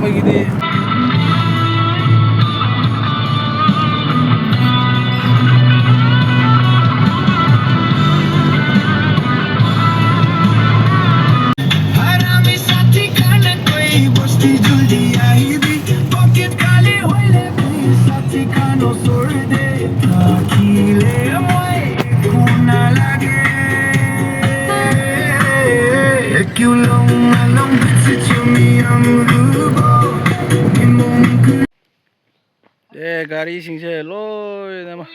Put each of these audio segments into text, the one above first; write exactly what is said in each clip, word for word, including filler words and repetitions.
ꯃꯣꯏꯒꯤꯗꯤ꯫ हरामी साथी खाना कोई बस्ती जल्दी आई भी पॉकेट खाली होले भी साथी खानो छोड़ दे ताकि ले मोए कोना लगे क्यों लोंग लोंग बिच चुमी हम रुबो ꯏꯃꯨꯡ ए गाडीꯁꯤꯡꯁꯦ ꯂꯣꯏꯅꯃꯛ꯫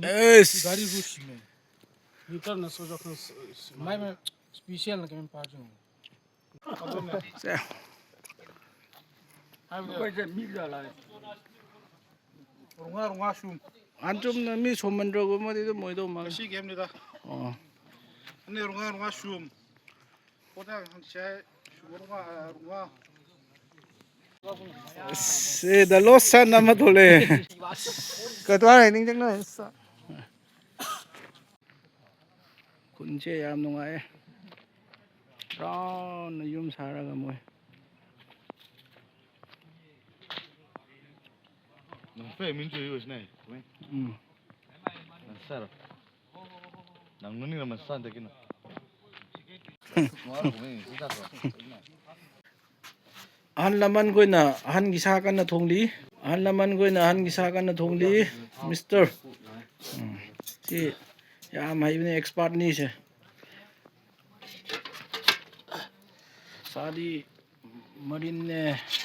ꯑꯦꯁ꯫ गाडी रुचि में ꯌꯨꯇꯔꯅ ꯁꯣꯖꯈ꯭ꯔ ꯃꯥꯏ ꯃꯥꯏ ꯁ꯭ꯄꯤꯁꯦꯜꯅ ꯀꯩꯝ ꯄꯥꯔꯁꯨ ꯁꯦ꯫ ꯍꯥꯏꯕꯗꯤ ꯃꯣꯏꯁꯦ ꯃꯤ ꯀꯌꯥ ꯂꯥꯛꯑꯦ? ꯔꯨꯉꯥ ꯔꯨꯉꯥ ꯁꯨꯝ꯫ ꯑꯍꯟ ꯆꯨꯝꯅ ꯃꯤ ꯁꯣꯝꯃꯟꯗ꯭ꯔꯒꯨꯝꯕꯗꯤ ꯑꯗꯨꯝ ꯑꯣꯏꯗꯧ ꯃꯥꯜꯂꯦ꯫ ꯉꯁꯤ ꯒꯦꯝꯅꯤꯗ꯫ ꯑꯣ꯫ ꯑꯅꯤ ꯔꯨꯉꯥ ꯔꯨꯉꯥ ꯁꯨꯝ꯫ ꯄꯣꯊꯥ ꯍꯪꯁꯦ ꯁꯨꯝ ꯔꯨꯉꯥ ꯔꯨꯉꯥ꯫ ꯑꯁ, ꯑꯦ, ꯗ ꯂꯣꯁ ꯁꯟ ꯑꯃ ꯊꯣꯛꯂꯛꯑꯦ꯫ ꯀꯗꯥꯏ ꯅꯤꯡꯁꯤꯡꯅꯣ? ꯈꯨꯟꯁꯦ ꯌꯥꯝ ꯅꯨꯡꯉꯥꯏꯌꯦ꯫ ꯆꯥꯎꯅ ꯌꯨꯝ ꯁꯥꯔꯒ ꯃꯣꯏ꯫ ꯅꯪ ꯐꯦ ꯃꯤꯟ ꯆꯨꯏ ꯑꯣꯏꯁꯤꯅꯦ꯫ ꯎꯝ꯫ ꯅꯪ ꯁꯥꯔꯣ꯫ ꯅꯪ ꯅꯨꯅꯤ ꯅꯃ ꯁꯥꯟꯗ ꯀꯤꯅꯣ꯫ ꯑꯍꯜ ꯂꯃꯟꯈꯣꯏꯅ ꯑꯍꯟꯒꯤ ꯁꯥ ꯀꯟꯅ ꯊꯣꯡꯂꯤ꯫ ꯑꯍꯜ ꯂꯃꯟꯈꯣꯏꯅ ꯑꯍꯟꯒꯤ ꯁꯥ ꯀꯟꯅ ꯊꯣꯡꯂꯤ꯫ ꯃꯤꯁꯇꯔ꯫ ꯎꯝ꯫ ꯁꯤ ꯌꯥꯝ ꯍꯩꯕꯅꯦ, ꯑꯦꯛꯁꯄꯥꯔꯠꯅꯤ ꯁꯦ꯫ ꯁꯥꯗꯤ ꯃꯔꯤꯟꯅꯦ,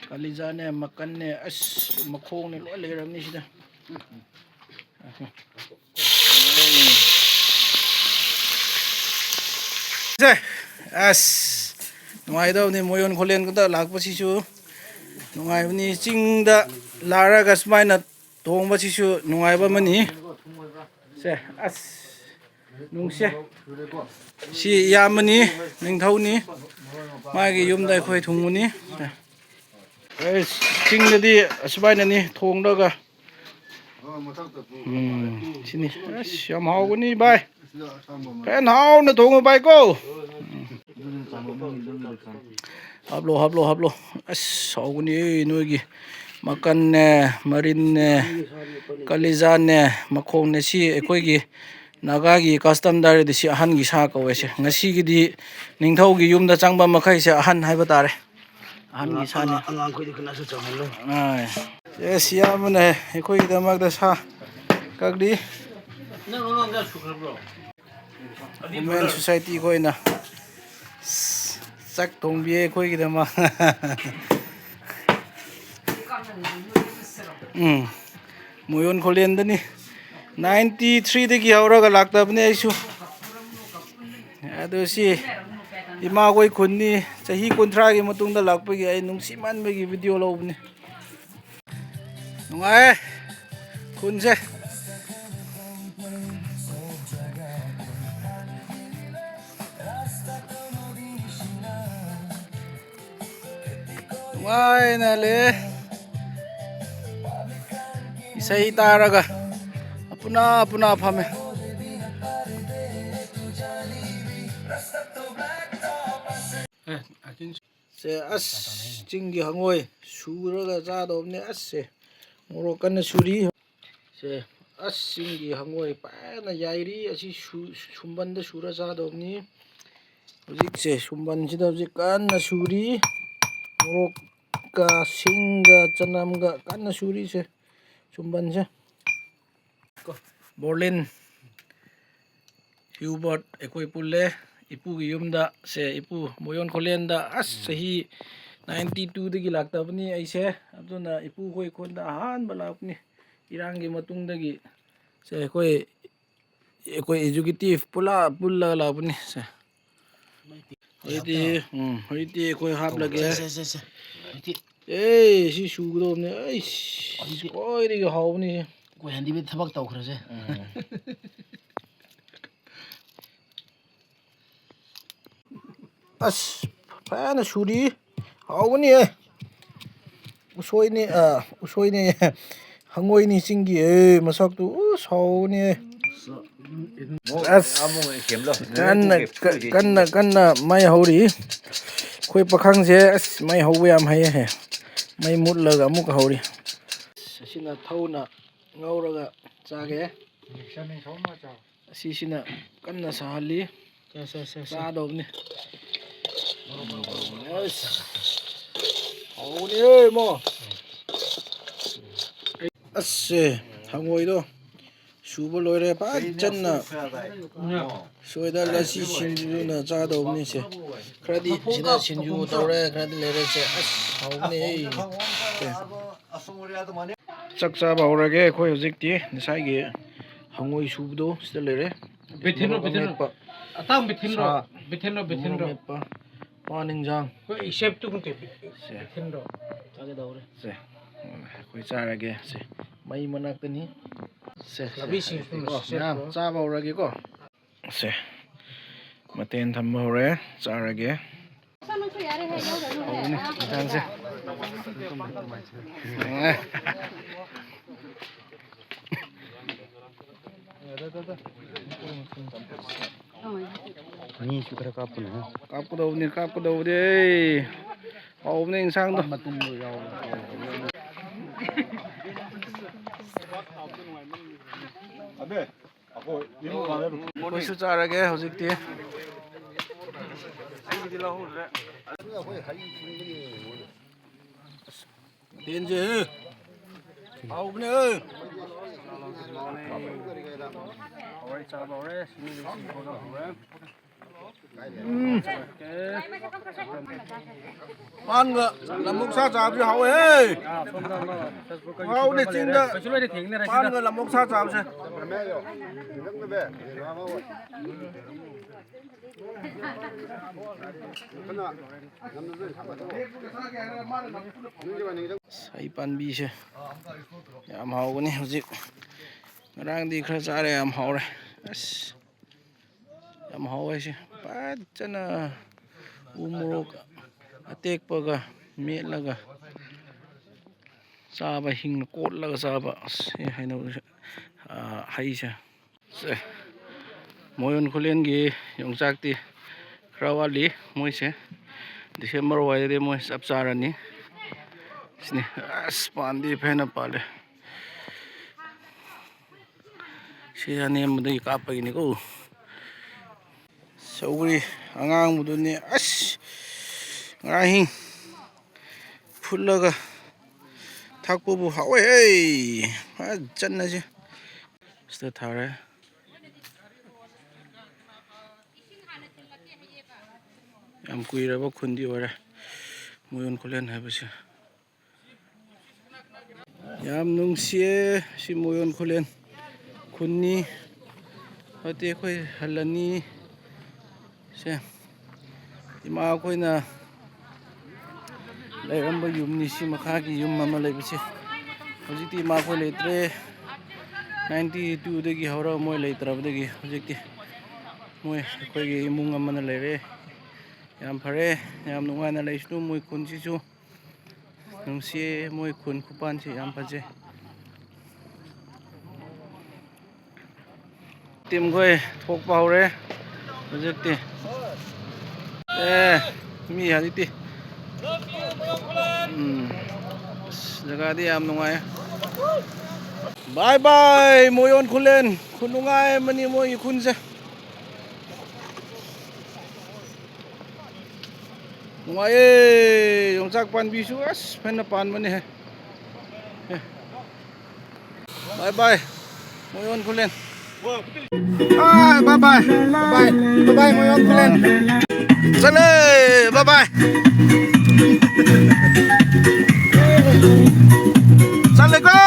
ꯀꯂꯤꯖꯥꯅꯦ, ꯃꯀꯟꯅꯦ, ꯑꯁ, ꯃꯈꯣꯡꯅꯦ, ꯂꯣꯏ ꯂꯩꯔꯝꯅꯤ ꯁꯤꯗ꯫ ꯁꯦ, ꯑꯁ, ꯅꯨꯡꯉꯥꯏꯒꯗꯕꯅꯤ ꯃꯣꯌꯣꯟ ꯈꯣꯂꯦꯟ ꯈꯛꯇ ꯂꯥꯛꯄꯁꯤꯁꯨ ꯅꯨꯡꯉꯥꯏꯕꯅꯤ꯫ ꯆꯤꯡꯗ ꯂꯥꯛꯑꯒ ꯁꯨꯃꯥꯏꯅ ꯇꯣꯡꯕꯁꯤꯁꯨ ꯅꯨꯡꯉꯥꯏꯕ ꯑꯃꯅꯤ꯫ ꯁꯦ, ꯑꯁ, ꯅꯨꯡꯁꯦ꯫ ꯁꯤ ꯏꯌꯥꯝꯕꯅꯤ, ꯅꯤꯡꯊꯧꯅꯤ꯫ ꯃꯥꯒꯤ ꯌꯨꯝꯗ ꯑꯩꯈꯣꯏ ꯊꯨꯡꯕꯅꯤ꯫ ꯑꯦ, ꯆꯤꯡꯗꯗꯤ ꯑꯁꯨꯃꯥꯏꯅꯅꯤ ꯊꯣꯡꯂꯒ꯫ ꯎꯝ, ꯁꯤꯅꯤ꯫ ꯑꯁ, ꯌꯥꯝ ꯍꯥꯎꯒꯅꯤ, ꯚꯥꯏ꯫ ꯐꯖꯅ ꯍꯥꯎꯅ ꯊꯣꯡꯉꯨ, ꯚꯥꯏ, ꯀꯣ꯫ ꯎꯝ꯫ ꯍꯥꯞꯂꯣ, ꯍꯥꯞꯂꯣ, ꯍꯥꯞꯂꯣ꯫ ꯑꯁ, ꯍꯥꯎꯒꯅꯤ ꯅꯣꯏꯒꯤ꯫ ꯃꯀꯟꯅꯦ, ꯃꯔꯤꯟꯅꯦ, ꯀꯂꯤꯖꯥꯅꯦ, ꯃꯈꯣꯡꯅꯦ꯫ ꯁꯤ ꯑꯩꯈꯣꯏꯒꯤ ꯅꯥꯒꯥꯒꯤ custom ꯗ ꯍꯥꯏꯔꯗꯤ ꯁꯤ ꯑꯍꯟꯒꯤ ꯁꯥ ꯀꯧꯋꯦ꯫ ꯁꯦ, ꯉꯁꯤꯒꯤꯗꯤ ꯅꯤꯡꯊꯧꯒꯤ ꯌꯨꯝꯗ ꯆꯪꯕ ꯃꯈꯩꯁꯦ ꯑꯍꯟ ꯍꯥꯏꯕ ꯇꯥꯔꯦ꯫ ꯑꯍꯟꯒꯤ ꯁꯥꯅꯤ꯫ ꯑꯉꯥꯡ-, ꯑꯉꯥꯡꯈꯣꯏꯗꯤ ꯀꯅꯥꯁꯨ ꯆꯪꯍꯜꯂꯣꯏ꯫ ꯑꯥ꯫ ꯑꯦ, ꯁꯤ ꯏꯌꯥꯝꯕꯅ ꯑꯩꯈꯣꯏꯒꯤꯗꯃꯛꯇ ꯁꯥ ꯀꯛꯂꯤ꯫ ꯅꯪ ꯑꯉꯥꯡ ꯀꯌꯥ ꯁꯨꯈ꯭ꯔꯕ꯭ꯔꯣ? Women Society ꯈꯣꯏꯅ ꯆꯥꯛ ꯊꯣꯡꯕꯤꯌꯦ ꯑꯩꯈꯣꯏꯒꯤꯗꯃꯛ꯫ ꯎꯝ, ꯃꯣꯌꯣꯟ ꯈꯣꯂꯦꯟꯗꯅꯤ꯫ Ninety three ꯗꯒꯤ ꯍꯧꯔꯒ ꯂꯥꯛꯇꯕꯅꯦ ꯑꯩꯁꯨ꯫ ꯑꯗꯨ ꯁꯤ ꯏꯃꯥꯈꯣꯏ ꯈꯨꯟꯅꯤ꯫ ꯆꯍꯤ ꯀꯨꯟꯊ꯭ꯔꯥꯒꯤ ꯃꯇꯨꯡꯗ ꯂꯥꯛꯄꯒꯤ ꯑꯩ ꯅꯨꯡꯁꯤꯃꯟꯕꯒꯤ video ꯂꯧꯕꯅꯤ꯫ ꯅꯨꯡꯉꯥꯏ ꯈꯨꯟꯁꯦ꯫ ꯅꯨꯡꯉꯥꯏꯅ ꯂꯩ꯫ ꯏꯁꯩ ꯇꯥꯔꯒ ꯑꯄꯨꯅ ꯑꯄꯨꯅ ꯐꯝꯃꯦ꯫ ꯁꯦ, ꯑꯁ, ꯆꯤꯡꯒꯤ ꯍꯪꯉꯣꯏ ꯁꯨꯔꯒ ꯆꯥꯗꯧꯕꯅꯦ꯫ ꯑꯁ, ꯁꯦ, ꯃꯣꯔꯣꯛ ꯀꯟꯅ ꯁꯨꯔꯤ꯫ ꯁꯦ, ꯑꯁ, ꯆꯤꯡꯒꯤ ꯍꯪꯉꯣꯏ ꯐꯖꯅ ꯌꯥꯏꯔꯤ꯫ ꯑꯁꯤ ꯁꯨ-, ꯁꯨꯝꯕꯟꯗ ꯁꯨꯔ ꯆꯥꯗꯧꯕꯅꯤ꯫ ꯍꯧꯖꯤꯛꯁꯦ ꯁꯨꯝꯕꯟꯁꯤꯗ ꯍꯧꯖꯤꯛ ꯀꯟꯅ ꯁꯨꯔꯤ꯫ ꯃꯣꯔꯣꯛꯀ ꯁꯤꯡꯒ ꯆꯅꯝꯒ ꯀꯟꯅ ꯁꯨꯔꯤꯁꯦ ꯁꯨꯝꯕꯟꯁꯦ꯫ ꯕꯣꯔꯂꯤꯟ, ꯍ꯭ꯌꯨꯕꯔꯠ ꯑꯩꯈꯣꯏ ꯄꯨꯜꯂꯦ꯫ ꯏꯄꯨꯒꯤ ꯌꯨꯝꯗ, ꯁꯦ, ꯏꯄꯨ ꯃꯣꯌꯣꯟ ꯈꯣꯂꯦꯟꯗ, ꯑꯁ, ꯆꯍꯤ ninety two ꯗꯒꯤ ꯂꯥꯛꯇꯕꯅꯤ ꯑꯩꯁꯦ꯫ ꯑꯗꯨꯅ ꯏꯄꯨꯈꯣꯏ ꯈꯨꯟꯗ ꯑꯍꯥꯟꯕ ꯂꯥꯛꯄꯅꯤ ꯏꯔꯥꯡꯒꯤ ꯃꯇꯨꯡꯗꯒꯤ꯫ ꯁꯦ, ꯑꯩꯈꯣꯏ, ꯑꯩꯈꯣꯏ executive ꯄꯨꯂꯞ ꯄꯨꯜꯂꯒ ꯂꯥꯛꯄꯅꯤ꯫ ꯁꯦ, ꯍꯧꯖꯤꯛꯇꯤ, ꯎꯝ, ꯍꯧꯖꯤꯛꯇꯤ ꯑꯩꯈꯣꯏ ꯍꯥꯞꯂꯒꯦ꯫ ꯁꯦ, ꯁꯦ, ꯁꯦ, ꯁꯦ꯫ ꯍꯧꯖꯤꯛꯇꯤ ꯑꯦ, ꯁꯤ ꯁꯨꯒꯗꯧꯕꯅꯦ꯫ ꯑꯩꯁ, ꯍꯧꯖꯤꯛꯇꯤ ꯈ꯭ꯋꯥꯏꯗꯒꯤ ꯍꯥꯎꯕꯅꯤ꯫ ꯑꯩꯈꯣꯏ ꯍꯦꯟꯗꯤꯃꯦꯟ ꯊꯕꯛ ꯇꯧꯈ꯭ꯔꯁꯦ꯫ ꯎꯝ꯫ ꯑꯁ, ꯐꯖꯅ ꯁꯨꯔꯤ꯫ ꯍꯥꯎꯒꯅꯤꯍꯦ꯫ ꯎꯁꯣꯏꯅꯤ, ꯑ, ꯎꯁꯣꯏꯅꯤ꯫ ꯍꯪꯉꯣꯏꯅꯤ ꯆꯤꯡꯒꯤ꯫ ꯑꯦ, ꯃꯁꯛꯇꯨ, ꯎꯁ, ꯍꯥꯎꯒꯅꯤꯍꯦ꯫ ꯑꯁ, ꯀꯟꯅ, ꯀ-, ꯀꯟꯅ, ꯀꯟꯅ ꯃꯩ ꯍꯧꯔꯤ꯫ ꯑꯩꯈꯣꯏ ꯄꯥꯈꯪꯁꯦ ꯑꯁ ꯃꯩ ꯍꯧꯕ ꯌꯥꯝ ꯍꯩꯌꯦ꯫ ꯃꯩ ꯃꯨꯠꯂꯒ ꯑꯃꯨꯛ ꯍꯧꯔꯤ꯫ ꯑꯁꯤꯅ ꯊꯧꯅ ꯉꯧꯔꯒ ꯆꯥꯒꯦ꯫ ꯑꯁꯤꯁꯤꯅ ꯀꯟꯅ ꯁꯥꯍꯜꯂꯤ꯫ ꯆꯥꯗꯧꯕꯅꯤ꯫ ꯑꯁ, ꯍꯧꯅꯤꯍꯦ ꯏꯃꯣ꯫ ꯑꯁ, ꯁꯦ, ꯍꯪꯉꯣꯏꯗꯣ ꯁꯨꯕ ꯂꯣꯏꯔꯦ ꯐꯖꯅ꯫ ꯁꯣꯏꯗ ꯂꯁꯤ ꯁꯤꯡꯖꯨꯅ ꯆꯥꯗꯧꯕꯅꯤ ꯁꯦ꯫ ꯈꯔꯗꯤ ꯁꯤꯗ ꯁꯤꯡꯖꯨ ꯇꯧꯔꯦ, ꯈꯔꯗꯤ ꯂꯩꯔꯦ ꯁꯦ꯫ ꯑꯁ, ꯍꯥꯎꯕꯅꯦ꯫ ꯆꯥꯛ ꯆꯥꯕ ꯍꯧꯔꯒꯦ ꯑꯩꯈꯣꯏ ꯍꯧꯖꯤꯛꯇꯤ꯫ ꯉꯁꯥꯏꯒꯤ ꯍꯪꯉꯣꯏ ꯁꯨꯕꯗꯣ ꯁꯤꯗ ꯂꯩꯔꯦ꯫ ꯕꯦꯊꯤꯟꯔꯣ, ꯃꯣꯔꯣꯛ ꯕꯦꯊꯤꯟꯔꯣ? ꯑꯃꯦꯠꯄ, ꯑꯇꯥꯡ ꯕꯦꯊꯤꯟꯔꯣ? ꯁꯥ, ꯕꯦꯊꯤꯟꯔꯣ, ꯕꯦꯊꯤꯟꯔꯣ? ꯃꯣꯔꯣꯛ ꯑꯃꯦꯠꯄ, ꯄꯥꯟ ꯏꯟꯖꯥꯡ꯫ ꯑꯩꯈꯣꯏ ꯏꯁꯦꯞꯇꯨ ꯈꯪꯗꯦ, ꯁꯦ꯫ ꯕꯦꯊꯤꯟꯔꯣ? ꯆꯥꯒꯦ ꯇꯧꯔꯦ꯫ ꯁꯦ, ꯑꯩꯈꯣꯏ ꯆꯥꯔꯒꯦ꯫ ꯁꯦ, ꯃꯩ ꯃꯅꯥꯛꯇꯅꯤ꯫ ꯁꯦ, ꯁꯦ, ꯂꯝꯕꯤꯁꯤꯡꯁꯨ ꯀꯣ, ꯁꯦꯞ ꯃꯌꯥꯝ ꯇꯧ꯫ ꯆꯥꯕ ꯍꯧꯔꯒꯦꯀꯣ꯫ ꯁꯦ, ꯃꯊꯦꯜ ꯊꯝꯕ ꯍꯧꯔꯦ, ꯆꯥꯔꯒꯦ꯫ ꯍꯧꯕꯅꯤ ꯏꯟꯁꯥꯡꯁꯦ꯫ ꯑꯦ꯫ ꯃꯤꯁꯨ ꯈꯔ ꯀꯥꯞꯄꯅꯦ꯫ ꯀꯥꯞꯀꯗꯧꯕꯅꯤ, ꯀꯥꯞꯀꯗꯧꯕꯅꯤ꯫ ꯍꯥꯎꯕꯅꯦ ꯏꯟꯁꯥꯡꯗꯣ꯫ ꯃꯇꯨꯝꯗꯣ ꯌꯥꯎꯕꯅꯦ꯫ ꯑꯕꯦ꯫ ꯑꯩꯈꯣꯏꯁꯨ ꯆꯥꯔꯒꯦ ꯍꯧꯖꯤꯛꯇꯤ꯫ ꯇꯦꯟꯁꯦ꯫ ꯍꯥꯎꯕꯅꯦ꯫ ꯍꯋꯥꯏ ꯆꯥꯕ ꯍꯧꯔꯦ, ꯁꯤꯡꯖꯨ ꯁꯨꯕ ꯍꯧꯔꯦ꯫ ꯎꯝ꯫ ꯄꯥꯟꯒ ꯂꯝꯑꯣꯛ ꯁꯥ ꯆꯥꯕꯁꯦ ꯍꯥꯎꯋꯦꯍꯦ꯫ ꯍꯥꯎꯅꯦ ꯆꯤꯡꯗ ꯄꯥꯟꯒ ꯂꯝꯑꯣꯛ ꯁꯥ ꯆꯥꯕꯁꯦ꯫ ꯑꯁ, ꯍꯩ ꯄꯥꯝꯕꯤꯁꯦ ꯌꯥꯝ ꯍꯥꯎꯒꯅꯤ ꯍꯧꯖꯤꯛ꯫ ꯉꯔꯥꯡꯗꯤ ꯈꯔ ꯆꯥꯔꯦ, ꯌꯥꯝ ꯍꯥꯎꯔꯦ꯫ ꯑꯁ꯫ ꯌꯥꯝ ꯍꯥꯎꯋꯦ ꯁꯤ꯫ ꯐꯖꯅ ꯎ ꯃꯣꯔꯣꯛ ꯑꯇꯦꯛꯄꯒ ꯃꯦꯠꯂꯒ ꯆꯥꯕ, ꯍꯤꯡꯅ ꯀꯣꯠꯂꯒ ꯆꯥꯕ꯫ ꯑꯁ, ꯁꯤ ꯍꯩꯅꯧ, ꯑꯥ, ꯍꯩꯁꯦ꯫ ꯁꯦ, ꯃꯣꯌꯣꯟ ꯈꯨꯂꯦꯟꯒꯤ ꯌꯣꯡꯆꯥꯛꯇꯤ ꯈꯔ ꯋꯥꯠꯂꯤ꯫ ꯃꯣꯏꯁꯦ ꯗꯤꯁꯦꯝꯕꯔ ꯋꯥꯏꯗꯗꯤ ꯃꯣꯏ ꯆꯞ ꯆꯥꯔꯅꯤ꯫ ꯁꯤꯅꯤ꯫ ꯑꯁ, ꯄꯥꯟꯗꯤ ꯐꯖꯅ ꯄꯥꯜꯂꯦ꯫ ꯁꯤ ꯑꯅꯦꯝꯕꯗꯒꯤ ꯀꯥꯞꯄꯒꯤꯅꯤꯀꯣ꯫ ꯁꯧꯒ꯭ꯔꯤ ꯑꯉꯥꯡꯕꯗꯨꯅꯤ꯫ ꯑꯁ, ꯉꯔꯥꯡ ꯑꯍꯤꯡ ꯐꯨꯠꯂꯒ ꯊꯛꯄꯕꯨ ꯍꯥꯎꯋꯦ꯫ ꯑꯩ ꯐꯖꯅ ꯁꯤ ꯁꯤꯗ ꯊꯥꯔꯦ꯫ ꯌꯥꯝ ꯀꯨꯏꯔꯕ ꯈꯨꯟꯗꯤ ꯑꯣꯏꯔꯦ ꯃꯣꯌꯣꯟ ꯈꯨꯂꯦꯟ ꯍꯥꯏꯕꯁꯦ꯫ ꯌꯥꯝ ꯅꯨꯡꯁꯤꯌꯦ ꯁꯤ ꯃꯣꯌꯣꯟ ꯈꯨꯂꯦꯟ ꯈꯨꯟꯅꯤ꯫ ꯍꯧꯖꯤꯛꯇꯤ ꯑꯩꯈꯣꯏ ꯍꯜꯂꯅꯤ꯫ ꯁꯦ, ꯏꯃꯥ ꯑꯩꯈꯣꯏꯅ ꯂꯩꯔꯝꯕ ꯌꯨꯝꯅꯤ ꯁꯤ ꯃꯈꯥꯒꯤ ꯌꯨꯝ ꯑꯃ ꯂꯩꯕꯁꯦ꯫ ꯍꯧꯖꯤꯛꯇꯤ ꯏꯃꯥ ꯑꯩꯈꯣꯏ ꯂꯩꯇ꯭ꯔꯦ꯫ ꯅꯥꯏꯟꯇꯤ ꯇꯨꯗꯒꯤ ꯍꯧꯔꯒ ꯃꯣꯏ ꯂꯩꯇ꯭ꯔꯕꯗꯒꯤ ꯍꯧꯖꯤꯛꯇꯤ ꯃꯣꯏ ꯑꯩꯈꯣꯏꯒꯤ ꯏꯃꯨꯡ ꯑꯃꯅ ꯂꯩꯔꯦ꯫ ꯌꯥꯝ ꯐꯔꯦ, ꯌꯥꯝ ꯅꯨꯡꯉꯥꯏꯅ ꯂꯩꯁꯅꯨ ꯃꯣꯏ ꯈꯨꯟꯁꯤꯁꯨ꯫ ꯅꯨꯡꯁꯤꯌꯦ ꯃꯣꯏ ꯈꯨꯟ ꯈꯨꯄꯥꯟꯁꯤ ꯌꯥꯝ ꯐꯖꯩ꯫ ꯇꯤꯝꯈꯣꯏ ꯊꯣꯛꯄ ꯍꯧꯔꯦ ꯍꯧꯖꯤꯛꯇꯤ꯫ ꯑꯦ, ꯃꯤ ꯍꯧꯖꯤꯛꯇꯤ꯫ ꯎꯝ, ꯑꯁ, ꯖꯒꯥꯗꯤ ꯌꯥꯝ ꯅꯨꯡꯉꯥꯏ꯫ ꯕꯥꯏ ꯕꯥꯏ, ꯃꯣꯌꯣꯟ ꯈꯨꯂꯦꯟ꯫ ꯈꯨꯅꯨꯡꯉꯥꯏ ꯑꯃꯅꯤ ꯃꯣꯏꯒꯤ ꯈꯨꯟꯁꯦ꯫ ꯅꯨꯡꯉꯥꯏꯌꯦ꯫ ꯌꯣꯡꯆꯥꯛ ꯄꯥꯟꯕꯤꯁꯨ ꯑꯁ ꯐꯖꯅ ꯄꯥꯟꯕꯅꯦꯍꯦ꯫ ꯑꯦ꯫ ꯕꯥꯏ ꯕꯥꯏ, ꯃꯣꯌꯣꯟ ꯈꯨꯂꯦꯟ꯫ ꯑꯥ, ꯕꯥꯏ ꯕꯥꯏ꯫ ꯕꯥꯏ ꯕꯥꯏ꯫ ꯕꯥꯏ ꯕꯥꯏ, ꯃꯣꯌꯣꯟ ꯈꯨꯂꯦꯟ꯫ ꯆꯠꯂꯦ, ꯕꯥꯏ ꯕꯥꯏ꯫ ꯆꯠꯂꯦꯀꯣ꯫